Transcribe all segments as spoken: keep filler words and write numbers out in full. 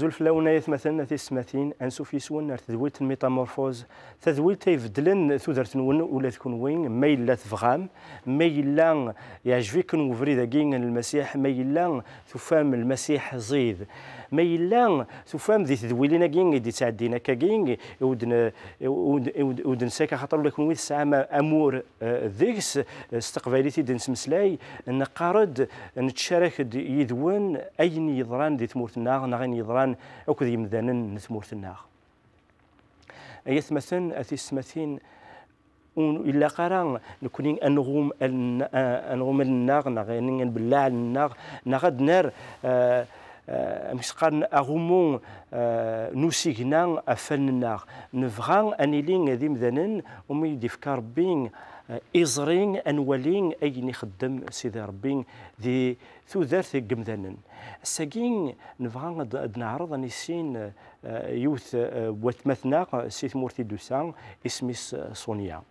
Azul fell-awen ay atmaten, a tisetmatin, ansuf yis-wen ar tedwilt n Métamorphose, tadwilt ay ibeddlen tudert-nwen ula d kenwi, ma yella tebɣam, ma yella yeɛjeb-iken webrid-agi n Lmasiḥ, ma yella tufam Lmasiḥ ẓid, ma yella tufam di tedwilin-agi i d-ittɛeddin akkagi, i wen-d-, i wen-, i wen-, i wen-d-nsaka, axaṭer ula d kenwi tesɛam amur, eh, deg-s, eh, s teqbaylit i d-nettmeslay, neqqar-d, nettcarak-d yid-wen ayen yeḍran di tmurt-nneɣ, neɣ ayen yeḍran akked yemdanen n tmurt-nneɣ. Ay atmaten, a tisetmatin, ur ilaq ara nekni ad nɣum allen-, a-, ad nɣum allen-nneɣ, neɣ ad nbelleɛ allen-nneɣ, neɣ ad nerr, eh, eh, amek s-qqaren, aɣummu, eh, n usigna ɣef wallen-nneɣ. Nebɣa ad nili d imdanen umi d-ifka Rebbi, eh, iẓri, ad nwali ayen ixeddem Sidi Rebbi di tudert n yemdanen. Ass-agi nebɣa ad, ad neɛreḍ ad nissin, eh, yiwet, eh, n watmaten-nneɣ si tmurt i d-tusa, isem-is, eh, Sonia.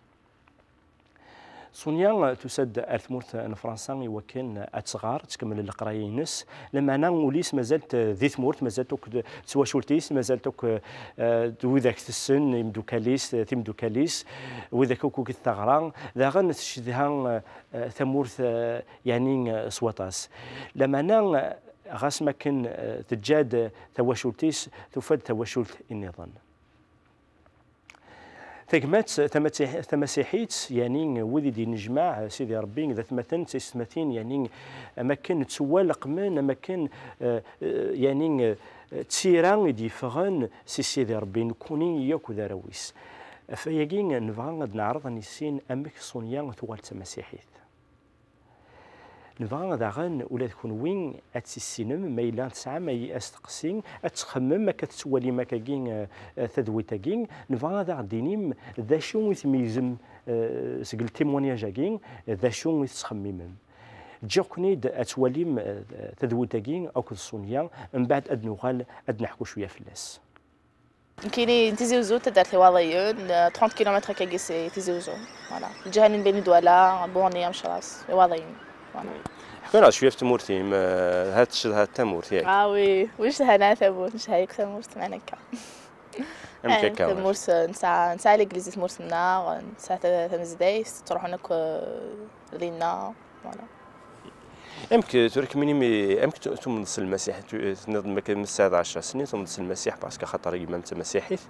Sonia, eh, tusa-d ar tmurt n Fransa i wakken ad tɣer, ad tkemmel leqraya-ines. Lameɛna ul-is mazal-t, eh, di tmurt, mazal-t akk d twacult-is, mazal-t akk, eh, d widak tessen, imeddukal-is, eh, timeddukal-is, widak akk i teɣra. Daɣen tcedha, eh, eh, tamurt, eh, yeɛni, eh, s waṭas. Lameɛna, eh, ɣas makken, eh, teǧǧa-d, eh, tawacult-is, tufa-d tawacult nniḍen. Tagmat tamasiḥ-, tamasiḥit, yeɛni wid i d-yennejmaɛ, eh, Sidi Rebbi, d atmaten d tisetmatin, yeɛni am akken ttwaleqmen, am akken, eh, eh, yeɛni, eh, d tira i d-yeffɣen si Sidi Rebbi, nekkni yakk d arraw-is. Ɣef wayagi, nebɣa ad neɛreḍ ad nissin amek Sonia tuɣal d tamasiḥit. Nebɣa daɣen ula d kenwi ad tissinem, ma yella tesɛam ay asteqsi, ad txemmem akka tettwalim akkagi, eh, eh, tadwilt-agi. Nebɣa ad aɣ-d-tinim d acu i tmeyyzem, eh, seg le témoignage-agi, d acu i tettxemmimem. Ǧǧiɣ-ken-id ad twalim, eh, tadwilt-agi akked Sonia, mbeɛd ad nuɣal ad neḥku cwiya fell-as. Nekkini n Tizi Uzzu, taddart Iwaḍiyen, eh, trente kilomètres akkagi si Tizi Uzzu. Voilà. Lǧiha-nni n Beni Dwala, Buɣni, Amecras, Iwaḍiyen. Voilà. Ḥku-aneɣ cwiya ɣef tmurt-im, eh, ha tcedhaḍ tamurt, yak? Ah oui, ur necdha ara tamurt, necdha yakk tamurt, meɛna akka. Amek akka? Eh, tamurt, eh, nesɛa, nesɛa l'église di tmurt-nneɣ, nesɛa ta-, tamezdayt, ttruḥun akk, eh, dinna, voilà. Amek tura kemmini, mi, amek tu-, tumneḍ s Lmasiḥ? Tu-, tenniḍ-d ma kan tesɛiḍ ɛecra snin, tumneḍ s Lmasiḥ parce que axaṭer yemma-m d tamasiḥit.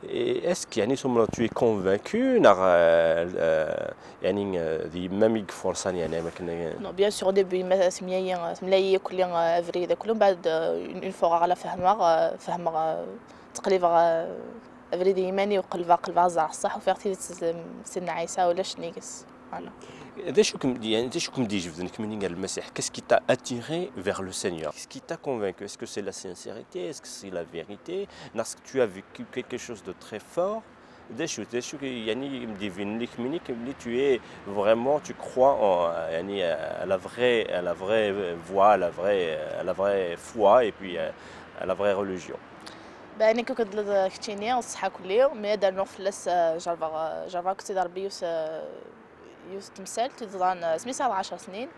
Et est-ce que, yeɛni, tumneḍ, tu es convaincu, neɣ, euh, euh, yeɛni, euh, d yemma-m i yefurṣan, yeɛni, am akken, euh? Non, bien sûr, au début, yemma temla-yi, temla-yi akk-, euh, abrid akk-, mbeɛd, euh, une, une fois ɣer la fehmeɣ, euh, fehmeɣ, euh, ttqellibeɣ, euh, abrid i yiman-iw, qelbeɣ, qelbeɣ ẓreɣ ṣṣeḥ, ufiɣ tidet, euh, Sidna Ɛisa ulac nnig-s. Voilà. D acu kem-, yeɛni, d acu kem-d-ijebden kemmini ɣer Lmasiḥ? Qu'est-ce qui t'a attiré vers le Seigneur? Qu'est-ce qui t'a convaincu? Est-ce que c'est la sincérité? Est-ce que c'est la vérité? Est-ce que tu as vécu quelque chose de très fort? D acu, d acu, yeɛni, i m-d-ibinen kemmini, kemmini, tu es vraiment, tu crois en, yeɛni, à la vraie, à la vraie voie, à la vraie, à la vraie foi et puis, euh, à la vraie religion? Ben, nekk akked keččini, ṣṣeḥ akk-, mais ad rnuɣ fell-as, euh, jerbeɣ, euh, jerbeɣ akked Sidi Rebbi yiwet, euh, yiwet n temsalt i d-yeḍran, eh, asmi sɛiɣ ɛecra snin.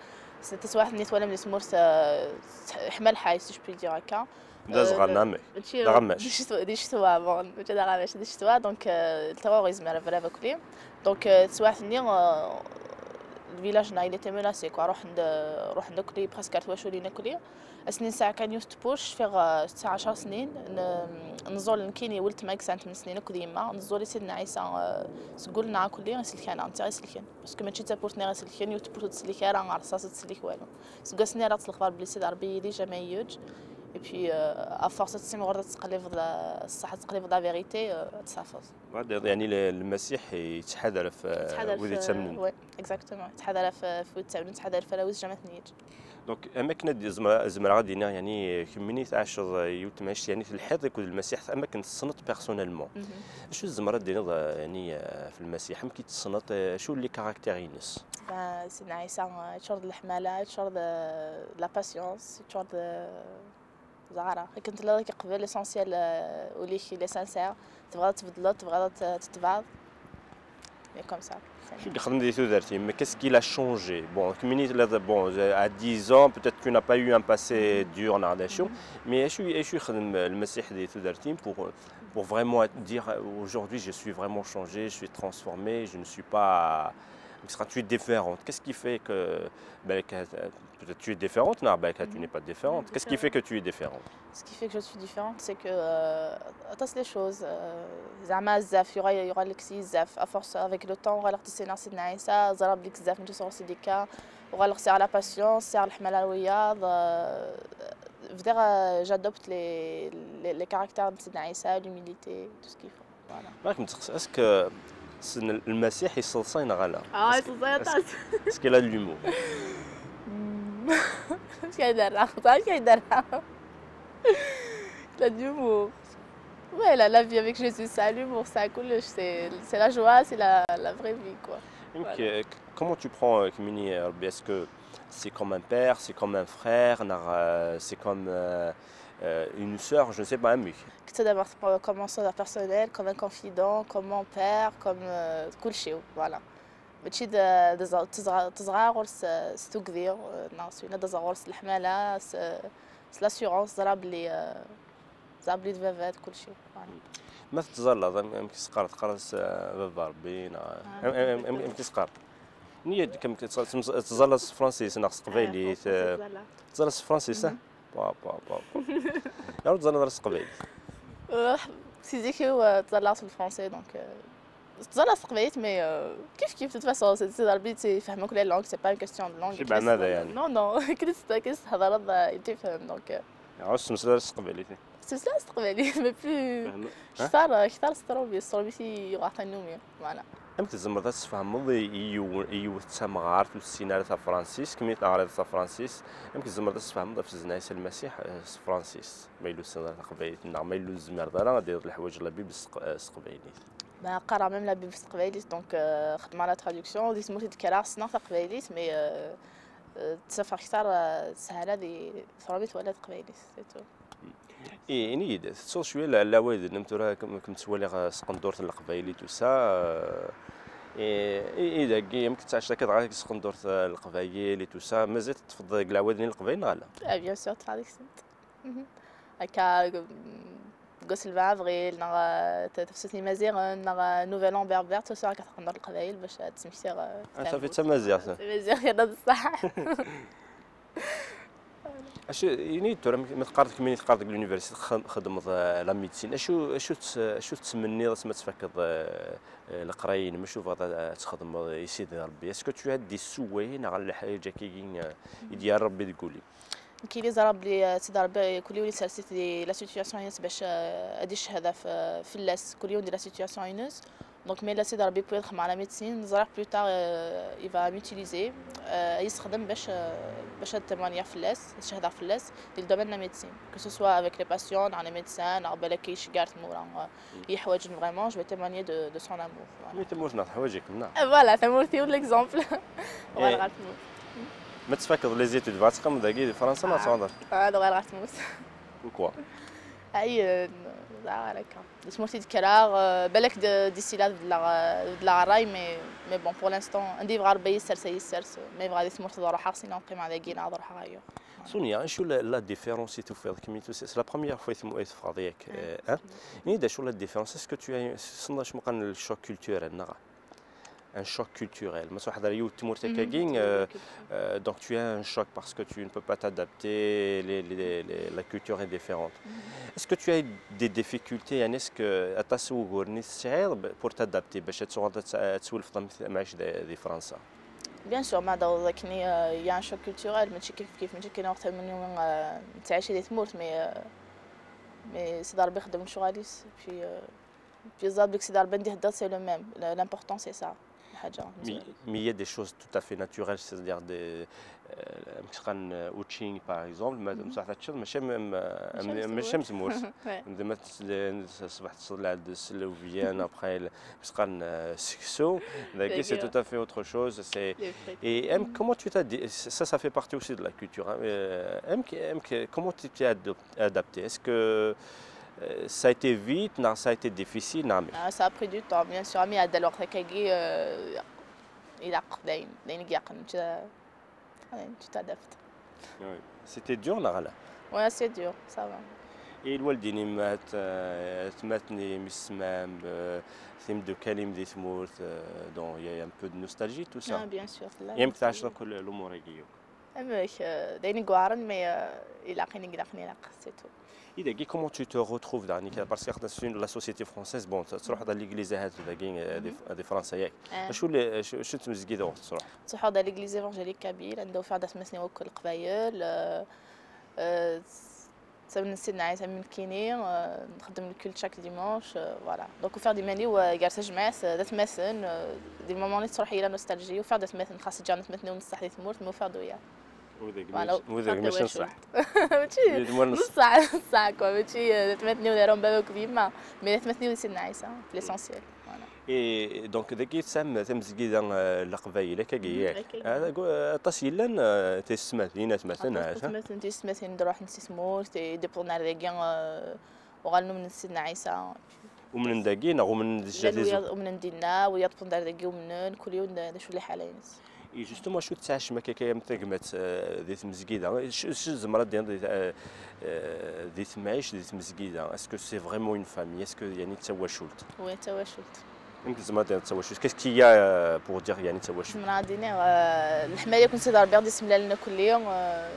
S-, taswiɛt-nni twalam di tmurt, eh, teḥma lḥal, si je puis dire akka. D aẓɣal, eh, neɣ amek? Mačči d aɣamac. Di ccetwa, di ccetwa, bon, mačči d aɣamac, di ccetwa, donc, eh, le terrorisme, la vraie, akk-, donc, eh, taswiɛt-nni, eh, le village-nneɣ, il était menacé, quoi. Ruḥen-d, ruḥen-d akk-, presque ar twaculin akk-. Ass-nni nesɛa kan yiwet tpuc, fiɣ, eh, tesɛa ɛecra snin, n-, nẓul nekkini, weltma, deg sɛa n tmen snin, akked yemma, nẓul i Sidna Ɛisa, eh, seg wul-nneɣ akk-, isellek-aneɣ, netta i isellken. Parce que mačči d tawwurt-nni i isellken, yiwet tewwurt ur tesellek ara, rrṣaṣ ur tesellek walu. Seg wass-nni ara tlexḍer belli Sidi Rebbi yili, jamais yeǧǧ. Et puis, euh, à force ad tessimɣureḍ, ad tettqellibeḍ, euh, ṣṣeḥ, ad tettqellibeḍ la vérité, euh, ad t-tafeḍ. Ad d-, yeɛni le-, Lmasiḥ yettḥadar ɣef, euh, yettḥadar wid ɣef, yettamnen. Ouais, exactement. Yettḥadar ɣef, ɣef wid yettamnen, yettḥadar ɣef warraw-is, jamais ad ten-yeǧǧ. Donc, am akken ad d-, zemreɣ, zemreɣ ad d-iniɣ, yeɛni, kemmini tɛaceḍ, eh, yiwet temɛict, yeɛni, telḥiḍ akked Lmasiḥ, am akken tessneḍ personnellement. Mhm. Acu tzemreḍ ad d-tiniḍ, eh, yeɛni, eh, ɣef Lmasiḥ? Amek i t-tessneḍ? Eh, acu les caractères-ines? Ben, Sidna Ɛisa, eh, yeččur d leḥmala, yeččur d, d la patience, yeččur d, ẓara. Akken telliḍ ad k-iqbel, l'essentiel, eh, ul-ik il est sincère. Tebɣiḍ ad tbeddleḍ, tebɣiḍ ad t-, tetbeɛḍ. Et comme ça. Acu i yexdem di tudert-im? Qu'est-ce qu'il a changé? Bon, kemmini, bon, à dix ans, peut-être que tu n'as pas eu un passé dur, neɣ d acu, mais acu, acu i yexdem Lmasiḥ di tudert-im pour, pour vraiment dire, aujourd'hui, je suis vraiment changé, je suis transformé, je ne suis pas, tu es différente. Qu'est-ce qui fait que, ben, que, peut-être tu es différente, neɣ, ben, que tu n'es pas différente. Qu'est-ce qui fait que tu es différente? Ce qui fait que je suis différente, c'est que euh, aṭas les choses, euh, زعما بزاف يغير يغير لك شي بزاف à force avec le temps. وغير اختي سينا سيدنا عيسى ضرب لك بزاف من تصور سيديكا، وغير اختي على patience، سي على الحمل الوياض. J'adopte les, les, les caractères de سيدنا عيسى, l'humilité, tout ce qu'il faut. Voilà. راك متخصص، est-ce que سن المسيح يصلصي ولا لا؟ اه يصلصي. Est-ce qu'il a de l'humour? اش كيدير؟ اش كيدير؟ Il a de l'humour. Ouais, la, la vie avec Jésus, c'est l'humour, c'est كلش, c'est c'est la joie, c'est la, la vraie vie, quoi. Donc, euh, comment tu prends, euh, kemmini, euh, Rabbi? Est-ce que c'est comme un père, c'est comme un frère, neɣ, euh, c'est comme euh, euh, une sœur, je ne sais pas, un mec? كنت دابا commencer personnel, comme un confident, comme mon père, comme euh, كلشي, voilà. ماشي تزغى غير ستوكدي ناس ولا تزغى غير الحماله, c'est l'assurance, زرا بلي زرا بلي دبابات كلشي. ما تتزلط؟ امك تقرا تقرا باب ربي امك تقرا نية كم تزلط فرنسيس ناقص قبايلي؟ تزلط فرنسيس. با با با با يا رب تزلط قبايلي. سيزيكي وتزلط في الفرنسي donc تزال تقبايليت, mais كيف كيف, de toute façon سي ربي تيفهمك les langues, c'est pas une question de langue. شي بعنادة يعني. Non non, كي تست- كي تهضر يتفهم donc. عاوز تمسلا تقبايليت. تمسلا تقبايليت, mais plus كثار كثار ستروبي ستروبي تي يغاطي نومي, voilà. امك تزمر تتفهمض يوث تمغارت وتسينارة فرانسيس كمية أغراض فرانسيس. امك تزمر تتفهمض في زنايس المسيح فرانسيس ما يلو سنة تقبايليت نعم ما يلو الزمير دارا غادي يضل الحوايج لبي بس تقبايليت. ما قرا même la Bible تقبايليت donc خدمة la traduction دي سموتي دكرا سنا تقبايليت, mais تسافر كثار سهلة دي ثرابيت ولا تقبايليت, c'est tout. اي نيد تصور شويه على العوايد نم ترى كم كم تسوالي سقندورت القبايلي تو سا. اي اي داكي يمكن تعيش لك دغيا سقندورت القبايلي تو سا مازال تفضل العوايد القبايل ولا؟ اه bien sûr, traduction. هكا قوس البان افريل نغ تفسوس المزيغن نغ نوفيل ان بيربير تو سا كتقندر القبايل باش تسمكسي. صافي تمازيغ. تمازيغ هذا بصح. اش يعني ترى ما تقارد كمين تقارد لونيفرسيتي خدمض لا ميديسين اش اش اش تسمني ما تفكض القرايين ما شوف تخدم يسيدي ربي اسكو تو هاد دي سوين على حاجه كي يدير ربي تقولي. كي لي زرا بلي سيدي ربي كل يولي سالسيت دي لا سيتوياسيون ينس باش ادي الشهاده في فلاس كل يوم دي لا سيتوياسيون ينس. Donc mais لا سيدي ربي بوي نخدم على ميديسين زرا بلو تار il va m'utiliser يستخدم باش باش هاد التمانية فلاس الشهاده فلاس دي الدومين لا ميديسين que ce soit avec les patients نغ les médecins نغ بالك كيش كارت مورا يحوج فريمون جو تمانية دو دو سون امور. وي تمورتنا حوايجك منا. Voilà تمورتي l'exemple. وغير غتموت. ما تفكر لي زيتود بغات تقام داكي فرنسا ما تهضر. هذا غير غتموت. بوكوا؟ اي لا هكا. تمورتي دكرا بالك ديسي لا لا راي مي مي بون بور لانستون عندي بغا ربي يسرس يسرس مي بغا دي تمورت روحها سينو نقيم على كينا روحها غير. سونيا شو لا ديفيرونس تفيض كميتو سي لا بروميير فوا يتفاض ياك؟ اه ني دا شو لا ديفيرونس اسكو تو سندا شمقان الشوك كولتورال نغا؟ Un choc culturel. ما واحد راه يوت تمورت هكاكي. Donc tu as un choc parce que tu ne peux pas t'adapter, les, les, les, la culture est différente. Est-ce que tu as des difficultés يعني est-ce que atas ugur ni tesɛiḍ pour t'adapter باش تسولف معيش دي فرنسا؟ Bien sûr ما دور كني يا شوك كولتورال ماشي كيف كيف ماشي كاين وقت من يوم تعيشي دي تمورت مي مي سي دار بيخدم شغاليس في بيزا بليك سي دار بندي هدا سي لو ميم لامبورطون سي سا حاجه. Mais il y a des choses tout à fait naturelles, c'est-à-dire des كتقال ووتشينغ باغ اكزومبل ما صح تشوف ماشي ماشي مزمور. زعما الصباح تصلي عند السلوفيان ابخي كتقال سكسو. داكي c'est tout à fait autre chose. C'est et même comment tu t'as ça ça fait partie aussi de la culture. Comment tu t'es adapté? Est-ce que Euh, ça a été vite, non, ça a été difficile, non, mais... Ah, ça a pris du temps, bien sûr. Mais il y a des gens qui euh, il a des gens qui ont tu t'adaptes. Oui. C'était dur, non, là? Ouais, c'est dur, ça va. Et الوالدين مات, euh, تماتني من السمام, euh, تيم دو كلم دي تمورت, euh, donc il y a un peu de nostalgie, tout ça. Ah, bien sûr. Là, يمكن تعيش كل الامور هكيو. Amek, euh, d ayen i iweɛren, mais euh, ilaq ayen i ilaqen, ilaq, c'est tout. Et d'ailleurs, comment tu te retrouves dans, parce que la société française, bon, تروح dans l'église هاد داكي, euh, دي, دي فرنسا, ياك. آه. شو اللي, شو, شو تمزكي دو تروح؟ Ttruḥuɣ d l'église évangélique kabyle, anda ufiɣ-d atmaten-iw akk n Leqbayel, euh, euh, ttamen Sidna Ɛisa am nekkini, euh, nxeddem le culte chaque dimanche, euh, voilà. Donc ufiɣ-d iman-iw, euh, gar tajmaɛt, euh, d atmaten, euh, di lmument-nni tettruḥ-iyi la nostalgie, ufiɣ-d atmaten, xas ǧǧiɣ atmaten-iw n ṣṣeḥ di tmurt, mais ufiɣ-d wiyaḍ. Voilà, وذاك ماشي صح. ماشي نص ساعة، نص ساعة quoi, ماشي تماتني ولا راه بابا كبيما، mais تماتني وسيدنا عيسى, l'essentiel. Voilà. Et donc داكي تسمى تمزكيدة, آه, لقبايل هكاكي, ياك؟ هكاكي. آه, كو-, آه, aṭas yellan, آه, تسمات, ينات مثلا, Aṭas n tmatin, tmatin d ruḥ n si tmurt, i d-iwwḍen ar dagi, euh, uɣalen umnen Sidna Ɛisa. ومن داكي نغ ومن Llan wiyaḍ umnen dinna, wiyaḍ wwḍen ar dagi umnen, kul yiwen d acu liḥala-ines. Et justement, شو تتعشم هكاكا يا متقمت, آه, دي تمزكيدة؟ شو, شو زمرة دي, دي, آه, آه, دي تمعيش دي تمزكيدة؟ Est-ce que c'est vraiment une famille? Est-ce que يعني تسوى شولت؟ Oui, d tawacult. يمكن زمرة دي تسوى شولت. Qu'est-ce qu'il y a, euh, pour dire يعني تسوى شولت؟ Zemreɣ ad iniɣ, euh, leḥmala-agi n Sidi Ṛebbi i ɣ-d-isemlalen akk-nni, euh,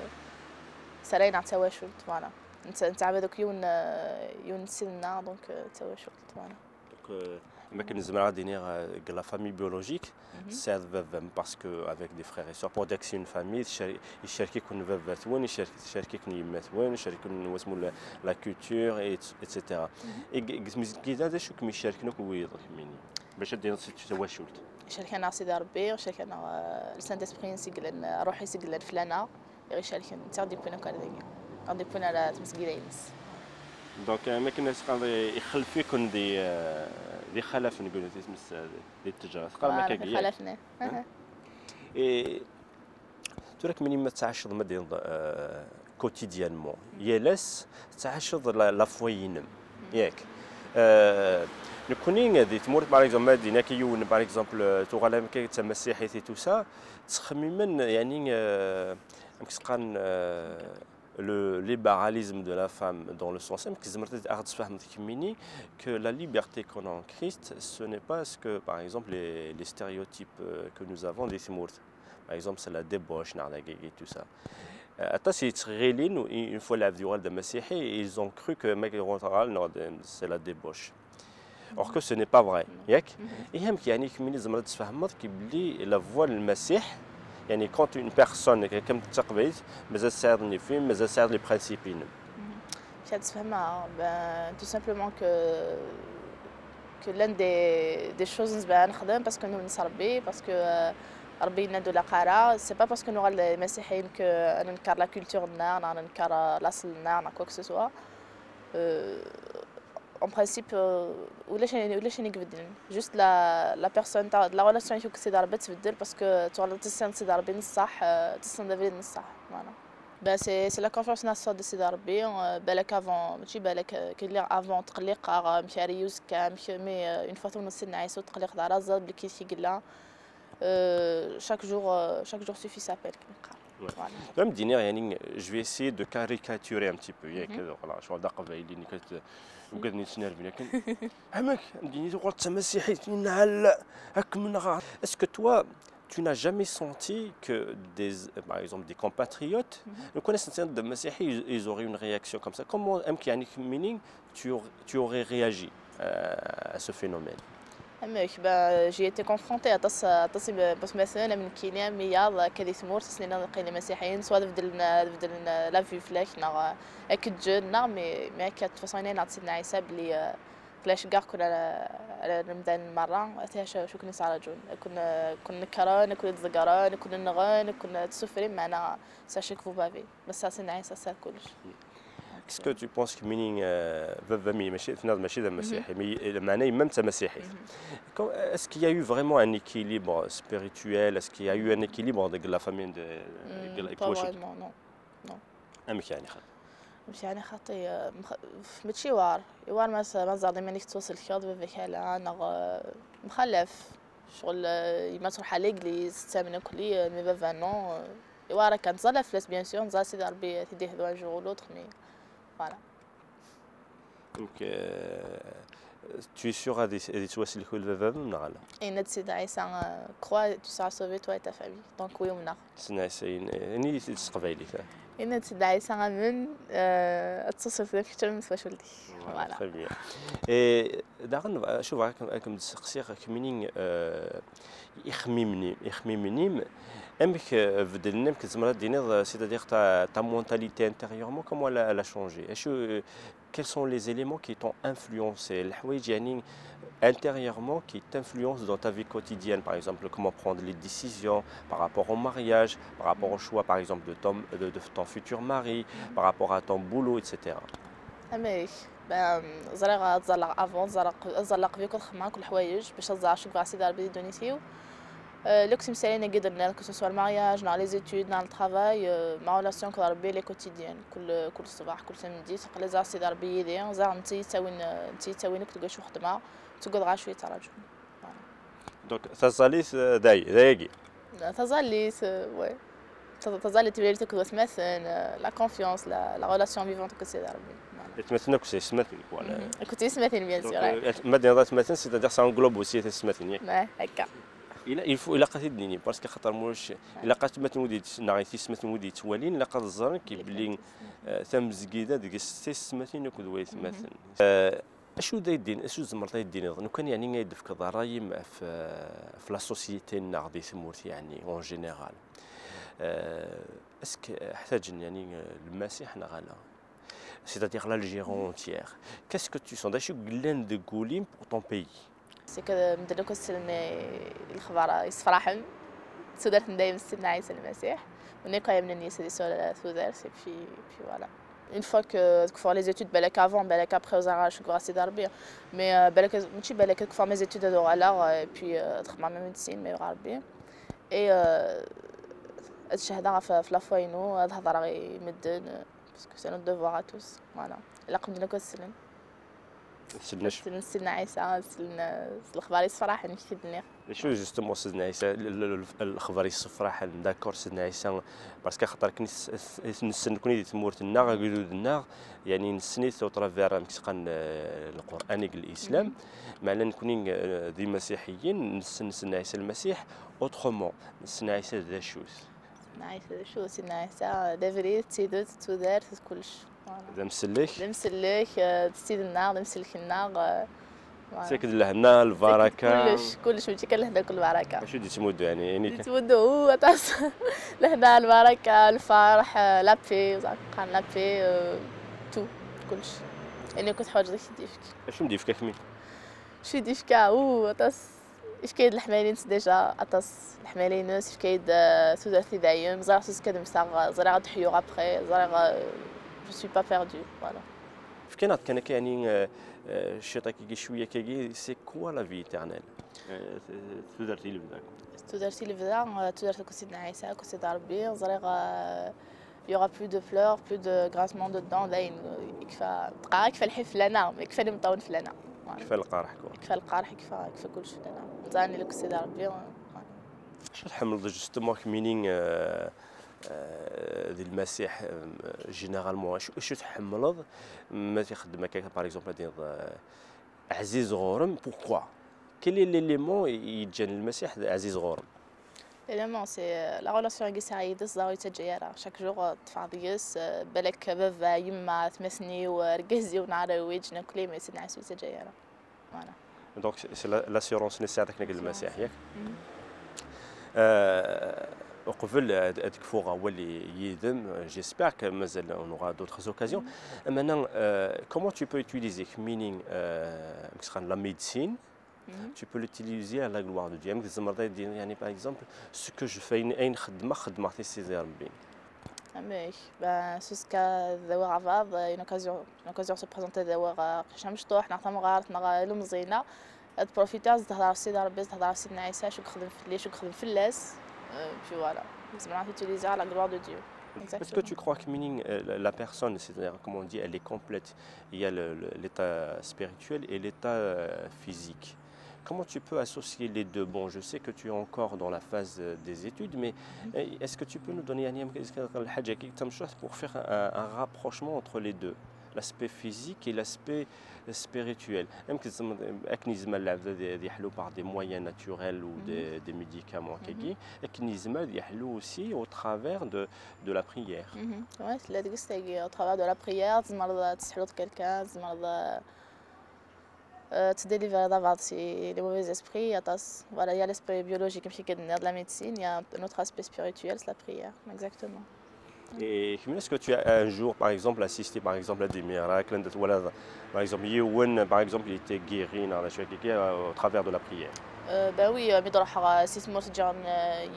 sarayen-aɣ d tawacult, voilà. Netta-, nettɛabad akk yiwen, euh, yiwen n Ssid-nneɣ, donc, euh, d tawacult, voilà. Donc, euh, ma akken zemreɣ ad iniɣ, euh, deg la famille biologique, tesɛiḍ baba-m, parce que avec des frères et sœurs, pour dire que c'est une famille, tcer-, icerk-iken baba-twen, icerk-, icerk-iken yemma-twen, icerk-iken wasmu la, la culture, et, et cetera. Et deg tmezgida, d acu kem-icerken akk wiyaḍ kemmini? Bac ad d-tiniḍ c'est tawacult. Icerk-aneɣ Sidi Ṛebbi, icerk-aneɣ, euh, le Saint-Esprit-ines i yellan, euh, ṛṛuḥ-is i yellan fell-aneɣ, i ɣ-icerken, d ta i ɣ-d-yewwin akk ar dagi, i ɣ-d-yewwin ar tmezgida-ines. Donc, euh, ma akken as-qqaren, ixellef-iken di, euh, d ixalafen, nqul, di tmes-, di ttejra. Teqqarem Voilà, akkagi, yak? Ixalafen, eh. Et tura kemmini ma tettɛaceḍ, ma d-tiniḍ, euh, quotidiennement, yal ass tettɛaceḍ la, la foi-inem, yak? Euh, nekkni di tmurt, par exemple, ma d-yini akka yiwen, par exemple, euh, tuɣal akka d tamasiḥit et tout ça, ttxemmimen, yani, euh, amek s-qqaren, euh, le libéralisme de la femme, dans le sens, amek tzemreḍ ad aɣ-d-tesfehmeḍ kemmini que la liberté qu'on a en Christ, ce n'est pas ce que, par exemple, les, les stéréotypes, euh, que nous avons di tmurt. Par exemple, c'est la débauche, neɣ dagi, et tout ça. Euh, aṭas yettɣilin, une fois lɛebd yuɣal d amasiḥi, ils ont cru que ma yuɣal, c'est la débauche. Or que ce n'est pas vrai, yak? Ihi amek, yani, kemmini tzemreḍ ad tesfehmeḍ ki belli la voie n Lmasiḥ, yani, quand une personne, comme taqbaylit, mazal tesɛiḍ les films, mazal tesɛiḍ les principes-inem. Amek ad tesfehmeḍ, ben, tout simplement que, que l'une des, des choses nezmer ad nexdem, parce que numen s Ṛebbi, parce que, euh, Ṛebbi yenna-d ur ilaq ara, c'est pas parce que nuɣal d imasiḥiyen que, euh, ad nenker la culture-nneɣ, neɣ ad nenker, euh, laṣel-nneɣ, neɣ quoi que ce soit. Euh, en principe, euh, ulac ayen, ulac ayen i ibeddlen. Juste la, la personne, ta, la relation-ik akked Sidi Ṛebbi ad tbeddel, parce que tuɣaleḍ tessineḍ Sidi Ṛebbi n ṣṣeḥ, euh, tessineḍ abrid n ṣṣeḥ. Voilà. Ben, c'est, c'est la confiance en soi de Sidi Ṛebbi, euh, balak avant, mačči balak, euh, kiliɣ avant tqelliqeɣ, euh, amek ara yili uzekka, amek, mais, euh, une fois tumneḍ Sidna Ɛisa ur teqliqeḍ ara, teẓriḍ belli yid-k i yella. Euh, chaque jour, euh, chaque jour suffit sa peine, comme il dit. Ouais. Voilà. Même dire, yani, je vais essayer de caricaturer un petit peu, yak, voilà, je suis d'accord avec lui, وقعد نتنرفي, لكن عمك, مديني تقول تمسيحي, نعل, هاك من غا. Est-ce que toi, tu n'as jamais senti que des, par exemple, des compatriotes, nous connaissons des Masihi, ils, ils auraient une réaction comme ça? Comment, amek, yani, kemmini, tu, aur-, tu aurais réagi, euh, à ce phénomène? Amek, ben, j'y étais confrontée, aṭas, aṭas n watmaten, am nekkini, am wiyaḍ, akka di tmurt, asen-nniɣ neqqim d imasiḥiyen, soit ad beddlen, ad beddlen la vue fell-ak, neɣ ad k-ǧǧen, neɣ, mais, mais akka, de toute façon, yenna-yaɣ-d Sidna Ɛisa belli, euh, la ceggeɣ-ken ar, ar lemdan merra, ata acu, acu ken-yettraǧun. Ad ken, ad ken-nekkren, ad ken-id-ḍeggren, ad ken-nɣen, ad ken-tessufrim, meɛna sachez que vous bavez. Bas Sidna Ɛisa sar kullec. Est-ce que tu penses que kemmini, euh, baba-m mačči, tenniḍ mačči d amasiḥi, mais, euh, meɛna yemma-m d tamasiḥit. Quand, est-ce qu'il y a eu vraiment un équilibre spirituel? Est-ce qu'il y a eu un équilibre deg la famille de, Hmm, deg la, pas vraiment, non. Non. Amek, yani, xaṭi? مش يعني خطية مخ... ماشي وار يوار ما س- ما زال ديما نيك توصل كيض باباك على نغ مخلف شغل آه، يما تروح على l'église تسامن كلي مي بابا نو يوار كان زال فلاس bien sûr زال سيدي ربي تيدي هذو un jour ou l'autre mais voilà. Donc, euh, tu es sûr ad yettwaselku lbaba-m neɣ ala? Et notre Sidi Aïssa crois tu seras sauvé toi et ta famille donc oui ou non. Sidi Aïssa, ini-yi-t-id s teqbaylit. Yenna-d Sidi Ɛisa amen ad teṣṣiḍ d afekčal n twacult-ik. Voilà. Très bien. Et daɣen acu bɣiɣ ad kem-d-sseqsiɣ kemmini, ixemmimen-im ixemmimen-im amek beddlen, amek tzemreḍ ad d-tiniḍ, c'est-à-dire ta, ta mentalité intérieurement comment elle a, elle a changé? Acu, quels sont les éléments qui t'ont influencé, leḥwayeǧ yeɛni intérieurement qui t'influence dans ta vie quotidienne, par exemple comment prendre les décisions par rapport au mariage, par rapport au choix par exemple de ton, de, de ton futur mari, par rapport à ton boulot, et cetera. Amek ben, ẓriɣ ad ẓalleɣ avant ẓalleɣ ẓalleɣ qbel كل خدمة كل حوايج باش ad ẓalleɣ شو بغا سيدي ربي يدوني فيه. لوك تمسالين كي درنا كو سوا المارياج نهار les études نهار الترافاي. ما relation كضرب بيه les quotidiennes كل كل صباح كل samedi تقلي زار سيدي ربي يدي زار نتي تاوين نتي تاوينك تقول شو خدمة تقول غا شوية تراجع. Donc taẓallit, dagi dagi. Taẓallit, ouais. Taẓallit tibrir takked watmaten, la confiance, la, la relation vivante akked Sidi Rebbi. Atmaten akked tayesmatin, voilà. Akked tayesmatin, bien sûr. Ma d-tiniḍ atmaten, c'est-à-dire ça englobe aussi tayesmatin, yak? Akka. Il faut, ilaq ad t-id-nini, parce que xaṭer mulac, ilaq atmaten wid neɣ tayesmatin wid yettwalin, ilaq ad ẓren belli tamezgida deg-s tayesmatin akked waytmaten. Acu d ay d-in, acu tzemreḍ ay d-tiniḍ? Lukan yeɛni ay d-tefkeḍ ṛṛay-im ɣef, ɣef la société-nneɣ di tmurt yeɛni en général. Est-ce que ḥtaǧen yeɛni Lmasiḥ neɣ ala? C'est-à-dire l'Algérie entière. Qu'est-ce que tu sens? D acu yellan deg wul-im pour ton pays? C'est que medden akk ad slen i lexbar yessefraḥen. Tudert n dayem s Sidna Ɛisa Lmasiḥ. Nekk ay amnen yes di sura tudert et puis, et puis voilà. Une fois que tkeffer les études, balak avant, balak après, ur ẓriɣ ara acu yebɣa Sidi Rebbi. Mais euh, balak mačči balak ad keffer mes études ad uɣaleɣ et puis euh, ad xedmeɣ ma médecine ma yebɣa Rebbi. Et euh, ad cehdeɣ ɣef, ɣef la foi-inu, ad hedreɣ i medden, euh, parce que c'est notre devoir à tous. Voilà. Ilaq medden akk ad slen. Slen acu? Slen Sidna Ɛisa, slen s lexbar yessefraḥen, kif i d-nniɣ. D acu justement Sidna Ɛisa, l- l- l- lexbar yessefraḥen, d'accord, Sidna Ɛisa, parce que axaṭer akken i s- i s- nessen nekni di tmurt-nneɣ, agdud-nneɣ, yeɛni nessen-it au travers amek s-qqaren, euh, Lqur'an akked l'islam, meɛna nekni, euh, d imasiḥiyen, nessen Sidna Ɛisa Lmasiḥ autrement, nessen Ɛisa d acu-t? Sidna Ɛisa d acu? Sidna Ɛisa d abrid, d tidet, d tudert, d kullec. Voilà. D amsellek? D amsellek, eh, d ssid-nneɣ, d amsellek-nneɣ. Eh, voilà. Yak d lehna, lbaraka. Kullec, kullec, mačči kan lehna, kull lbaraka. Acu d-yettmuddu, yeɛni, ayen kan? D-yettmuddu, uh, aṭas. Lehna, lbaraka, lferḥ, eh, la paix, ẓer, qqaren la paix, eh, tout, kullec. Ayen akk teḥwaǧeḍ ad k-t-id-yefk. Acu m-d-yefka kemmi? Acu i d-yefka? Uh, aṭas. Yefka-yi-d leḥmala-ines déjà aṭas, leḥmala-ines, yefka-yi-d, eh, tudert i dayem, ẓriɣ s uzekka ad mmteɣ, ẓriɣ ad ḥyuɣ après, ẓriɣ, eh, je suis pas perdue, voilà. Fkan-aɣ-d kan akka, yeɛni, eh, eh, ciṭ akkagi, cwiya akkagi, c'est quoi la vie éternelle? Eh, t- t- tudert i lebda. Tudert i lebda, eh, tudert akked Sidna Ɛisa, akked Sidi Rebbi, ẓriɣ, eh, Il y aura plus de pleurs, plus de grincement de dents, dayen, eh, yekfa, dqa yekfa lḥif fell-aneɣ, kfan imeṭṭawen fell-aneɣ. Voilà. Kfa lqerḥ, quoi. Kfa lqerḥ, kfa, kfa kullec fell-aneɣ. Ẓran ilek Sidi Rebbi, eh, voilà. Acu tḥemmleḍ justement kemmini, eh, eh, di Lmasiḥ, eh, généralement? Acu, acu tḥemmleḍ ma t-ixeddem akka, par exemple, ad d-tiniḍ, eh, ɛziz ɣur-m, pourquoi? Quel est l'élément i yeǧǧan Lmasiḥ d ɛziz ɣur-m? L'élément, c'est, euh, la relation i yesɛa yid-s, ẓer ur yettaǧǧa ara. Chaque jour, euh, ṭṭfeɣ deg-s, euh, balak baba, yemma, atmaten-iw, euh, argaz-iw, neɣ arraw-iw, ǧǧan akk, mais Sidna Ɛisa ur yettaǧǧa ara. Voilà. Donc, c'est, c'est la- l'assurance-nni tesɛiḍ akken deg Lmasiḥ, yak? Mhm. Euh, uqbel ad, ad kfuɣ awal i- yid-m, j'espère que mazal on aura d'autres occasions. Mhm. Ameɛna, euh, comment tu peux utiliser kemmini, euh, amek s-qqaren, la médecine, Mhm. Tu peux l'utiliser à la gloire de Dieu. Amek tzemreḍ ad d-tiniḍ, yeɛni, par exemple, ce que je fais, ayen, ayen xeddmeɣ, xeddmeɣ-t i Sidi Rebbi. Amek, ben, s uzekka ad awiɣ aɛbaḍ, euh, une occasion, une occasion se présente ad awiɣ, euh, aqcic amecṭuḥ, neɣ tamɣart, neɣ, euh, ilemẓi-nneɣ, ad profiter, ad d-hedreɣ s Sidi Rebbi, ad d-hedreɣ s Sidna Ɛisa, acu yexdem fell-i, acu yexdem fell-as, euh, puis voilà. Zemreɣ ad t-utiliser à la gloire de Dieu. Est-ce que tu crois que meaning, euh, la- la personne, c'est-à-dire, comme on dit, elle est complète. Il y a le- le- l'état spirituel et l'état euh, physique. Comment tu peux associer les deux? Bon, je sais que tu es encore dans la phase euh, des études, mais euh, est-ce que tu peux nous donner يعني, يمكن الحاجة كي تمشوه pour faire un, un rapprochement entre les deux, l'aspect physique et l'aspect spirituel? يمكن زعما أكن يزمر العبد يحلو par des moyens naturels ou des, des médicaments كاكي، أكن يزمر يحلو aussi au travers de, de la prière. Mhm. Ouais, c'est la ديال au travers de la prière, تزمر تسحلو quelqu'un, تزمر euh, تديليفري بعض شي les mauvais esprits, aṭas. Voilà, il y a l'aspect biologique, ماشي كدنيا de la médecine, il y a un autre aspect spirituel, c'est la prière, exactement. Et Kimine, est-ce que tu as un jour, par exemple, assisté par exemple à des miracles, عندك ولا, par exemple, يون, par exemple, il était guéri, نعرف شوية كيكي, euh, au travers de la prière? Euh, bah oui, euh, mi d-ruḥeɣ si tmurt ǧǧan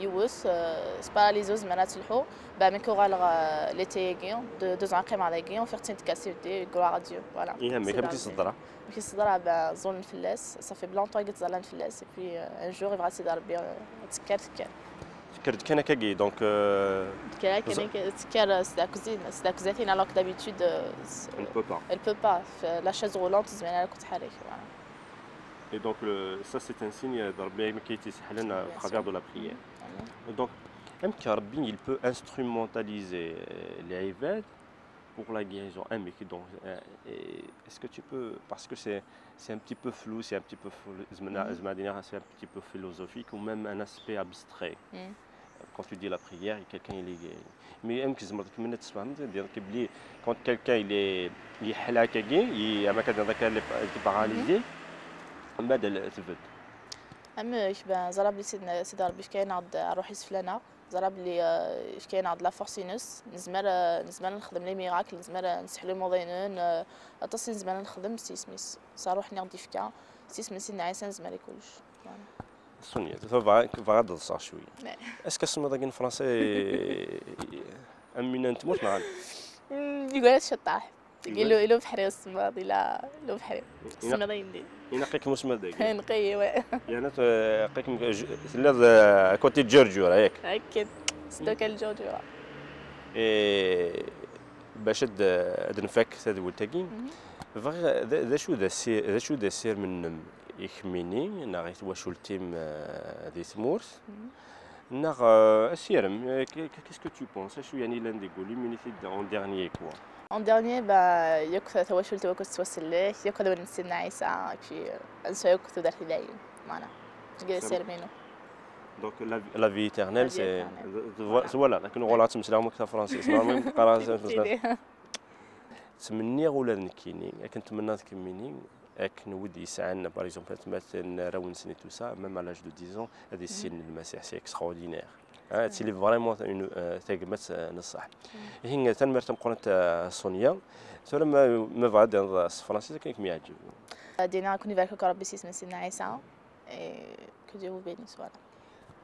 yiwet, euh, s paralysé, zemreɣ ad telḥu. Bah, mi k-uɣaleɣ, euh, l'été-agi, de deux ans qqimeɣ dagi, ufiɣ-tt-id tkal s ibeddi, gloire à Dieu, voilà. Iha, mais amek i s-teḍra? Amek i s-teḍra? Bah, ẓẓulen fell-as, ça fait longtemps i yettẓallan fell-as, et puis euh, un jour, yebɣa Sidi Ṛebbi, euh, ad tekker, tekker. Tekker-d kan akkagi, donc, euh, Tekker akken, tekker, euh, s la cousine, s la cousine, alors que d'habitude, euh, s- elle ne peut pas. Elle peut pas. F- La chaise roulante, ur tezmir ara ad k-tḥerrek, voilà. Et donc, le- ça, c'est un signe de Ṛebbi amek i tt-isseḥlen au Bien travers sûr. De la prière. Voilà. Donc, amek Ṛebbi, il peut instrumentaliser euh, les عباد pour la guérison. Amek, donc, euh, et est-ce que tu peux, parce que c'est c'est un petit peu flou, c'est un petit peu flou, زعما- زعما دينا c'est un petit peu philosophique ou même un aspect abstrait. Mm. Quand tu dis la prière, quelqu'un il est guéri. Mais amek tzemreḍ كيما تفهمت, c'est-à-dire que بلي quand quelqu'un il est يحل هكاكي, il زعما كان هذاك اللي paralysé, من بعد تبد. Amek, ben, ẓra belli Sidna, Sidi Ṛebbi yefka-aneɣ-d ṛṛuḥ-is fell-aneɣ, ẓra belli, euh, yefka-aneɣ-d la force-ines, nezmer, euh, nezmer ad nexdem les miracles, nezmer ad nesseḥlu imuḍinen, euh, aṭas i nezmer ad nexdem s yisem-is, s ṛṛuḥ-nni i ɣ-d-yefka, s yisem n Sidna Ɛisa nezmer i kullec. Voilà. Sonia, tebɣa tebɣa ad ḍseɣ cwiya. Ne. Est-ce que semmiḍ-agi n Fransa, am winna n tmurt neɣ? Mm, yugar-as ciṭṭaḥ. Ila, ila ubeḥri usemmaḍ, ila, ila ubeḥri. Semmiḍ ayendin. Ilaq-ikem usemmiḍ dagi. Nqi, ouais. Yeɛni, euh, ilaq-ikem, telliḍ, euh, à côté de Ǧerǧura, yak? Akken, s ddukkal n Ǧerǧura. Et bac ad, ad nfak tadwilt-agi, bɣiɣ, d, d acu d assi-, d acu d asirem-nnem i kemmini, neɣ i twacult-im, euh, di tmurt, neɣ, euh, asirem, euh, que- que- qu'est-ce que tu penses? Acu yeɛni yellan deg wul-im, ini-t-id en dernier, quoi? En dernier, bah, yakk tawacult-iw akked tettwasellek, yakk ad amnen Sidna Ɛisa, et puis, euh, ad nesɛu yakk tudert i dayem. Voilà. Deg asirem-inu. Donc, la, la vie éternelle, La vie c'est, éternelle. c'est, voilà, akken uɣaleɣ ttmeslaɣ am tafransist. Normalement, qqareɣ Idée. Ttmenniɣ ula d nekkini, akken tmennaḍ kemmini, akken wid yesɛan, par exemple, atmaten, arraw-nsen et tout ça, même à l'âge de dix ans, ad issinen Lmasiḥ, c'est extraordinaire. Ah, ad tili vraiment une, euh, tagmat, euh, n ṣṣeḥ. Ihi, tanemmirt tameqqrant, euh, Sonia. Tura ma, ma bɣa ad d-tiniḍ s tefransist, akken i kem-yeɛǧeb. Dina, ad ken-ibarek akk Ṛebbi s yisem n Sidna Ɛisa. Et que Dieu vous bénisse, voilà.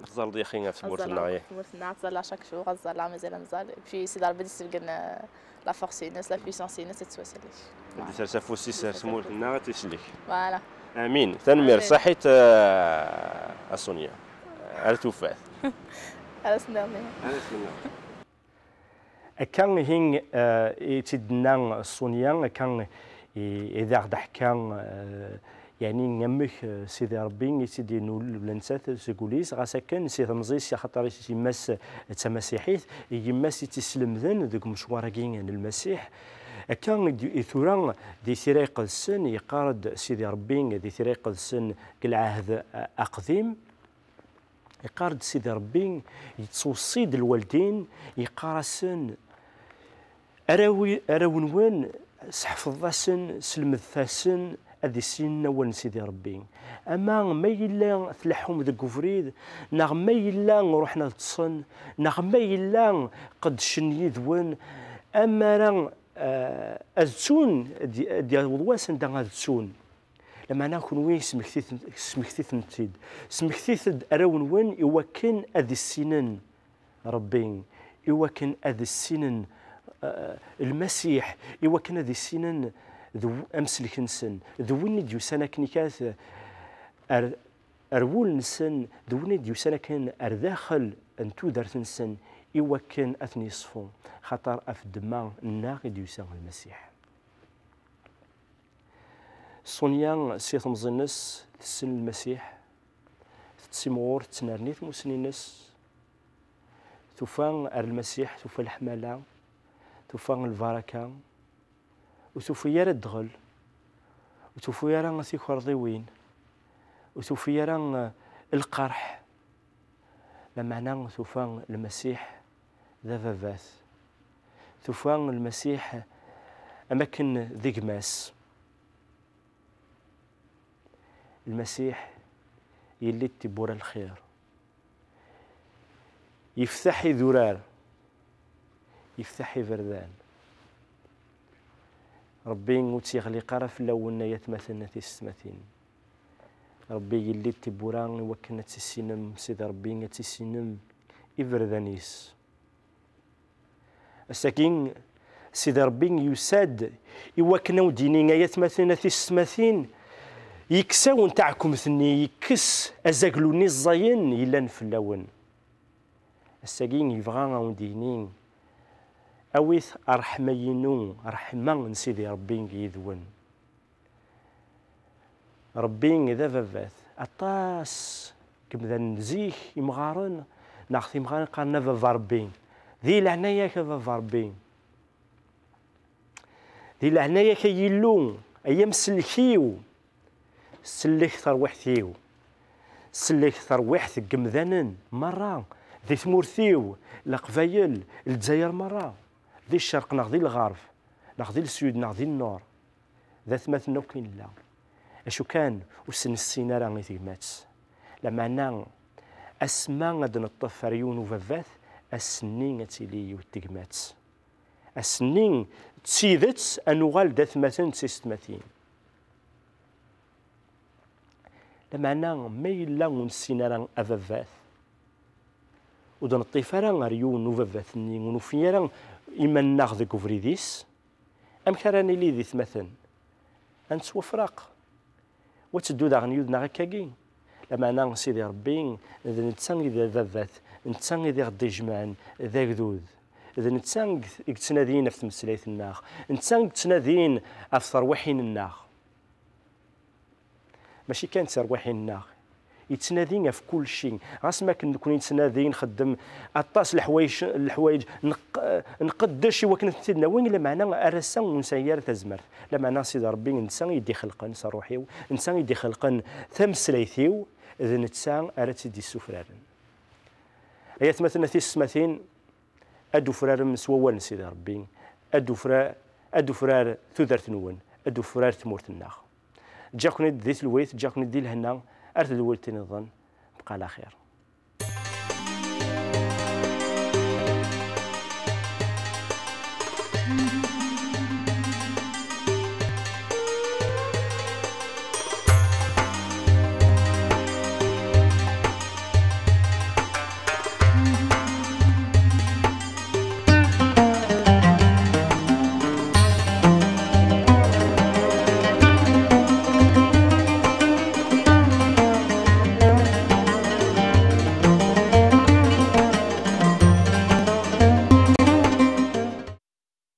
Teẓẓalleḍ yaxi ɣef tmurt-nneɣ, yak? Tmurt-nneɣ, ttẓallaɣ chaque jour, ad ẓẓalleɣ, mazal ad nẓall. Et puis, Sidi Ṛebbi ad d-isselken, euh, la force-ines, la puissance-ines, ad tettwasellek. Ad d-isers afus-is ɣef tmurt-nneɣ, ad tt-isellek. Voilà. Amin. Tanemmirt. Amin. Ṣaḥit, euh, a Sonia. Ar tufat. Ar ass-nniḍen. Ar ass-nniḍen. Akka ihi, eh, i tt-id-tenna Sonia, akka i, i d aɣ-d-teḥka, eh, yeɛni amek, eh, Sidi Ṛebbi i tt-id-yenna ula d nettat seg wul-is, ɣas akken si temẓi-s, axaṭer yemma-s d tamasiḥit, yemma-s i tt-islemden deg umecwar-agi n Lmasiḥ. Akka i d-, i tura di Tira Iqedsen, yeqqar-d Sidi Ṛebbi di Tira Iqedsen deg Lɛehd Aqdim, Yeqqar-d Sidi Ṛebbi, yettweṣṣi-d lwaldin, yeqqar-asen, "Arraw-, arraw-nwen, seḥfḍet-asen, selmdet-asen ad issinen awal n Sidi Ṛebbi. Ama ma yella tleḥḥum deg ubrid, neɣ ma yella ruḥen ad ṭṭsen, neɣ ma yella qeddcen yid-wen, amara, eh, ad ttun, ad d-, ad d-yaweḍ wass anda ad ttun." Lameɛna kenwi smektit-, smektit-tent-id. Smektit-d arraw-nwen i wakken ad issinen Ṛebbi, i wakken ad issinen, eh, Lmasiḥ, i wakken ad issinen d w-, amsellek-nsen, d win i d-yusan akken ikat ar, ar wul-nsen, d win i d-yusan akken ar daxel n tudert-nsen, i wakken ad ten-yeṣfu, xaṭer ɣef ddemma-nneɣ i d-yusa Lmasiḥ. Ṣunya, si temẓi-nnes, tessen Lmasiḥ, tettimɣur, tettnerni tmussni-nnes, tufa ar Lmasiḥ, tufa leḥmala, tufa lbaraka, ur tufi ara ddɣel, ur tufi ara tikerḍiwin, ur tufi ara, eh, lqerḥ, lameɛna tufa Lmasiḥ d ababat, tufa Lmasiḥ am akken d gma-s. Lmasiḥ yelli-d tiwwura n lxir, yeftaḥ idurar, yeftaḥ iberdan. Ṛebbi ur tt-yeɣliq ara fell-awen, ay atmaten, a tisetmatin. Ṛebbi yelli-d tiwwura i wakken ad tissinem Sidi Ṛebbi, ad tissinem iberdan-is. Ass-agi, Sidi Ṛebbi yusa-d i wakken ad wen-d-yini, ay atmaten, a tisetmatin, yekkes-awen taɛkemt-nni, yekkes azaglu-nni ẓẓayen yellan fell-awen. Ass-agi yebɣa ad wen-d-yini, awit ṛṛeḥma-inu, ṛṛeḥma n Sidi Ṛebbi yid-wen. Ṛebbi d ababat. Aṭas n yemdanen zik, imɣaren, neɣ timɣarin qqaren a baba Ṛebbi. Di leɛnaya-k a baba Ṛebbi. Di leɛnaya-k ay Illu, ay amsellek-iw. Sellek tarwiḥt-iw. Sellek tarwiḥt n yemdanen merra, di tmurt-iw, Leqbayel, Lezzayer merra, di ccerq neɣ di lɣerb, neɣ di lsud neɣ di nnur. D atmaten akk i nella. Acu kan, ur s-nessin ara i tegmat. Lameɛna, asma ad neṭṭef ar yiwen ubabat, ass-nni ad tili yiwet tegmat. Ass-nni d tidet ad nuɣal d atmaten d tisetmatin. Lameɛna ma yella ur nessin ara ababat, ur d-neṭṭif ara ar yiwen n ubabat-nni, ur nufi ara iman-nneɣ deg ubrid-is, amek ara nili d itmaten? Ad nettwafraq. Wa teddu daɣen yid-neɣ akkagi. Lameɛna Sidi Ṛebbi, d netta i d ababat, d netta i ɣ-d-ijemɛen, d agdud. D netta i yettnadin ɣef tmeslayt-nneɣ, d netta i yettnadin ɣef terwiḥin-nneɣ. Mačči kan d terwiḥin-nneɣ, yettnadi ɣef kulci. Ɣas ma akken nekni nettnadi, nxeddem aṭas leḥwayeǧ, leḥwayeǧ, nq-, nqeddec i wakken ad tent-id-nawi, lameɛna ar ass-a ur nesɛi ara tazmert. Lameɛna Sidi Ṛebbi, netta i d-ixelqen s ṛṛuḥ-iw, netta i d-ixelqen tameslayt-iw, d netta ara tt-id-yessufraren. Ay atmaten, a tisetmatin, ad d-ufrarem s wawal n Sidi Ṛebbi, ad d-ufra-, ad d-ufrar tudert-nwen, ad d-ufrar tmurt-nneɣ. Ǧǧiɣ-ken-id di telwit, ǧǧiɣ-ken-id di lehna, ar tedwilt nniḍen, bqa ɛla xir.